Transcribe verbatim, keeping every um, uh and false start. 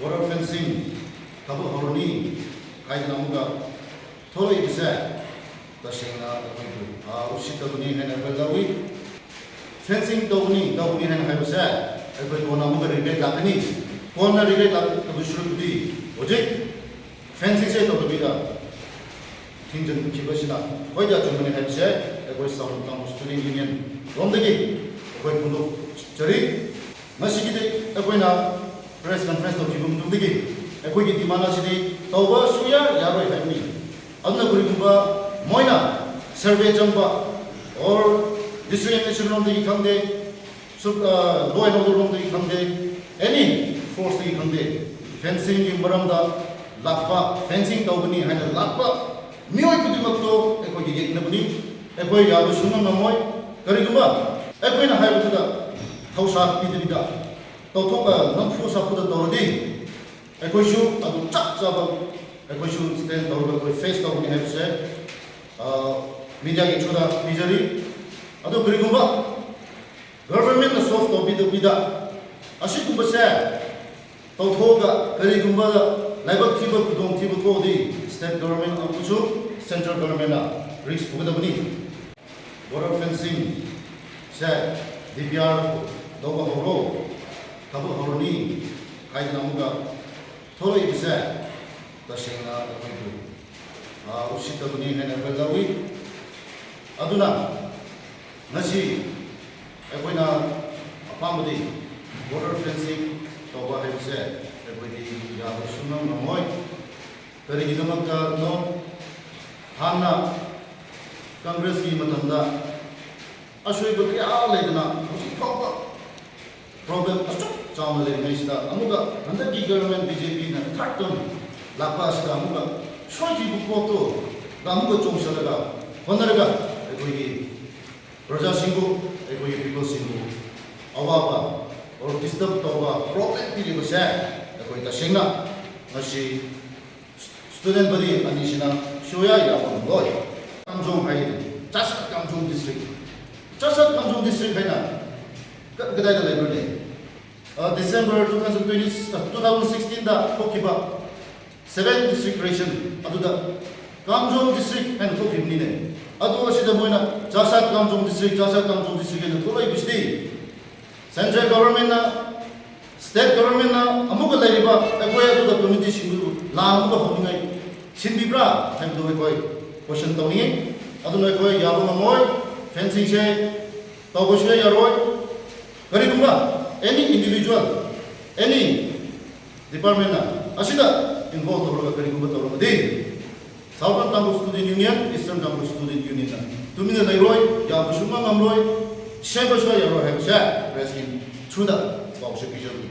Border fencing ꯊꯕꯛ ꯍꯧꯔꯅꯤ ꯍꯥꯏꯗꯅ ꯑꯃꯨꯛꯀ ꯊꯣꯛꯂꯛꯏꯕꯁꯦ ꯇꯁꯦꯡꯅ ꯑꯩꯈꯣꯏꯕꯨ, ꯑ, ꯎꯁꯤꯠꯇꯕꯅꯤ ꯍꯥꯏꯅ ꯑꯩꯈꯣꯏ ꯂꯧꯏ꯫ Fencing ꯇꯧꯒꯅꯤ, ꯇꯧꯒꯅꯤ ꯍꯥꯏꯅ ꯍꯥꯏꯕꯁꯦ ꯑꯩꯈꯣꯏ ꯀꯣꯟꯅ ꯑꯃꯨꯛꯀ regret ꯂꯥꯛꯀꯅꯤ꯫ ꯀꯣꯟꯅ regret ꯂꯥꯛꯇꯕ ꯁꯔꯨꯛꯄꯨꯗꯤ ꯍꯧꯖꯤꯛ fencingꯁꯦ ꯇꯧꯗꯕꯤꯗ ꯊꯤꯡꯖꯤꯟꯈꯤꯕꯁꯤꯅ ꯈ꯭ꯋꯥꯏꯗꯒꯤ ꯑꯆꯨꯝꯕꯅꯤ ꯍꯥꯏꯕꯁꯦ ꯑꯩꯈꯣꯏ ꯁꯥꯎꯠ ꯇꯥꯎꯟ ꯁ꯭ꯇꯨꯗꯦꯟ ꯌꯨꯅꯤꯌꯟ ꯔꯣꯝꯗꯒꯤ ꯑꯩꯈꯣꯏ ꯐꯣꯡꯗꯣꯛꯆꯔꯤ꯫ ꯉꯁꯤꯒꯤꯗꯤ ꯑꯩꯈꯣꯏꯅ press conference ꯇꯧꯈꯤꯕ ꯃꯇꯨꯡꯗꯒꯤ ꯑꯩꯈꯣꯏꯒꯤ demand ꯑꯁꯤꯗꯤ ꯇꯧꯕ ꯁꯨꯡꯌꯥ ꯌꯥꯔꯣꯏ ꯍꯥꯏꯕꯅꯤ꯫ ꯑꯗꯨꯅ ꯀꯔꯤꯒꯨꯝꯕ ꯃꯣꯏꯅ survey ꯆꯪꯕ or district administration ꯔꯣꯝꯗꯒꯤ ꯈꯪꯗꯦ, ꯁꯨ-, ꯑ, law and order ꯔꯣꯝꯗꯒꯤ ꯈꯪꯗꯦ, any forceꯇꯒꯤ ꯈꯪꯗꯦ, fencingꯒꯤ ꯃꯔꯝꯗ ꯂꯥꯛꯄ, fencing ꯇꯧꯒꯅꯤ ꯍꯥꯏꯅ ꯂꯥꯛꯄ ꯃꯤꯑꯣꯏ ꯈꯨꯗꯤꯡꯃꯛꯇꯣ ꯑꯩꯈꯣꯏꯒꯤ ꯌꯦꯛꯅꯕꯅꯤ꯫ ꯑꯩꯈꯣꯏ ꯌꯥꯕ ꯁꯨꯡꯉꯝ ꯉꯝꯃꯣꯏ꯫ ꯀꯔꯤꯒꯨꯝꯕ ꯑꯩꯈꯣꯏꯅ ꯍꯥꯏꯕꯗꯨꯗ ꯊꯧꯁꯥ ꯄꯤꯗꯕꯤꯗ ꯇꯧꯊꯣꯛꯄ ꯅꯝꯐꯨ ꯁꯥꯐꯨꯗ ꯇꯧꯔꯗꯤ ꯑꯩꯈꯣꯏꯁꯨ ꯑꯗꯨ ꯆꯞ ꯆꯥꯕ ꯑꯩꯈꯣꯏꯁꯨ stand ꯇꯧꯔꯒ ꯑꯩꯈꯣꯏ face ꯇꯧꯒꯅꯤ ꯍꯥꯏꯕꯁꯦ, ꯑ, mediaꯒꯤ throughꯗ ꯄꯤꯖꯔꯤ꯫ ꯑꯗꯨ ꯀꯔꯤꯒꯨꯝꯕ governmentꯅ solve ꯇꯧꯕꯤꯗꯕꯤꯗ ꯑꯁꯤꯒꯨꯝꯕꯁꯦ ꯇꯧꯊꯣꯛꯑꯒ ꯀꯔꯤꯒꯨꯝꯕ ꯂꯥꯏꯕꯛ ꯊꯤꯕ ꯈꯨꯗꯣꯡꯊꯤꯕ ꯊꯣꯛꯑꯗꯤ state government ꯑꯃꯁꯨꯡ central governmentꯅ risk ꯄꯨꯒꯗꯕꯅꯤ꯫ Border fencingꯁꯦ DPR ꯂꯧꯕ ꯍꯧꯔꯣ, ꯊꯕꯛ ꯍꯧꯔꯅꯤ ꯍꯥꯏꯗꯅ ꯑꯃꯨꯛꯀ ꯊꯣꯛꯂꯛꯏꯕꯁꯦ ꯇꯁꯦꯡꯅ ꯑꯩꯈꯣꯏꯕꯨ, ꯑ, ꯎꯁꯤꯠꯇꯕꯅꯤ ꯍꯥꯏꯅ ꯑꯩꯈꯣꯏ ꯂꯧꯏ꯫ ꯑꯗꯨꯅ ꯉꯁꯤ ꯑꯩꯈꯣꯏꯅ ꯑꯄꯥꯝꯕꯗꯤ border fencing ꯇꯧꯕ ꯍꯥꯏꯕꯁꯦ ꯑꯩꯈꯣꯏꯗꯤ ꯌꯥꯕ ꯁꯨꯡꯉꯝ ꯉꯝꯃꯣꯏ꯫ ꯀꯔꯤꯒꯤꯗꯃꯛꯇꯅꯣ? ꯍꯥꯟꯅ ꯀꯪꯒ꯭ꯔꯦꯁꯀꯤ ꯃꯇꯝꯗ ꯑꯁꯣꯏꯕ ꯀꯌꯥ ꯂꯩꯗꯅ ꯍꯧꯖꯤꯛ ꯐꯥꯎꯕ problem ꯑꯁꯨꯛ ꯆꯥꯎꯅ ꯂꯩꯔꯤꯉꯩꯁꯤꯗ ꯑꯃꯨꯛꯀ ꯍꯟꯗꯛꯀꯤ government BJPꯅ third term ꯂꯥꯛꯄ ꯑꯁꯤꯗ ꯑꯃꯨꯛꯀ ꯁꯣꯏꯈꯤꯕ ꯄꯣꯠꯇꯨ ꯑꯃꯨꯛꯀ ꯆꯣꯡꯁꯤꯜꯂꯒ ꯍꯣꯠꯅꯔꯒ ꯑꯩꯈꯣꯏꯒꯤ ꯄ꯭ꯔꯖꯥꯁꯤꯡꯕꯨ, ꯑꯩꯈꯣꯏꯒꯤ peopleꯁꯤꯡꯕꯨ ꯑꯋꯥꯕ or disturb ꯇꯧꯕ problem ꯄꯤꯔꯤꯕꯁꯦ ꯑꯩꯈꯣꯏ ꯇꯁꯦꯡꯅ ꯉꯁꯤ student body ꯑꯅꯤꯁꯤꯅ ꯁꯨꯡꯌꯥ ꯌꯥꯕ ꯉꯝꯂꯣꯏ꯫ ꯀꯥꯝꯖꯣꯡ ꯍꯥꯏꯔꯤꯗꯤ ꯆꯥꯁꯠ ꯀꯥꯝꯖꯣꯡ district, ꯆꯥꯁꯠ ꯀꯥꯝꯖꯣꯡ district ꯍꯥꯏꯅ ꯀ-, ꯀꯗꯥꯏꯗ ꯂꯩꯕ꯭ꯔꯅꯦ? December two thousand twenty, two thousand sixteen ꯗ ꯊꯣꯛꯈꯤꯕ seven district creation ꯑꯗꯨꯗ ꯀꯥꯝꯖꯣꯡ district ꯍꯥꯏꯅ ꯊꯣꯛꯈꯤꯕꯅꯤꯅꯦ꯫ ꯑꯗꯨ ꯑꯁꯤꯗ ꯃꯣꯏꯅ ꯆꯥꯁꯥꯠ ꯀꯥꯝꯖꯣꯡ district, ꯆꯥꯁꯥꯠ ꯀꯥꯝꯖꯣꯡ district ꯍꯥꯏꯅ ꯊꯣꯛꯂꯛꯏꯕꯁꯤꯗꯤ central government ꯅ, state government ꯅ ꯑꯃꯨꯛꯀ ꯂꯩꯔꯤꯕ ꯑꯩꯈꯣꯏ ꯑꯗꯨꯗ committee ꯁꯤꯡꯗꯨ ꯂꯥꯟ ꯑꯃꯨꯛꯀ ꯍꯧꯅꯤꯡꯉꯥꯏ ꯁꯤꯟꯕꯤꯕ꯭ꯔꯥ ꯍꯥꯏꯕꯗꯨ ꯑꯩꯈꯣꯏ question ꯇꯧꯅꯤꯡꯉꯤ꯫ ꯑꯗꯨꯅ ꯑꯩꯈꯣꯏ ꯌꯥꯕ ꯉꯝꯃꯣꯏ, fencing ꯁꯦ ꯇꯧꯕꯁꯨ ꯌꯥꯔꯣꯏ꯫ ꯀꯔꯤꯒꯨꯝꯕ any individual, any department ꯅ ꯑꯁꯤꯗ involve ꯇꯧꯔꯒ ꯀꯔꯤꯒꯨꯝꯕ ꯇꯧꯔꯒꯗꯤ Southern Tangkhul Student Union, Eastern Tangkhul Student Union ꯅ ꯇꯨꯃꯤꯟꯅ ꯂꯩꯔꯣꯏ, ꯌꯥꯕꯁꯨ ꯉꯝꯂꯣꯏ, ꯁꯦꯝꯕꯁꯨ ꯌꯥꯔꯣꯏ ꯍꯥꯏꯕꯁꯦ press ꯀꯤ through ꯗ ꯄꯥꯎꯁꯦ ꯄꯤꯖꯕꯅꯤ꯫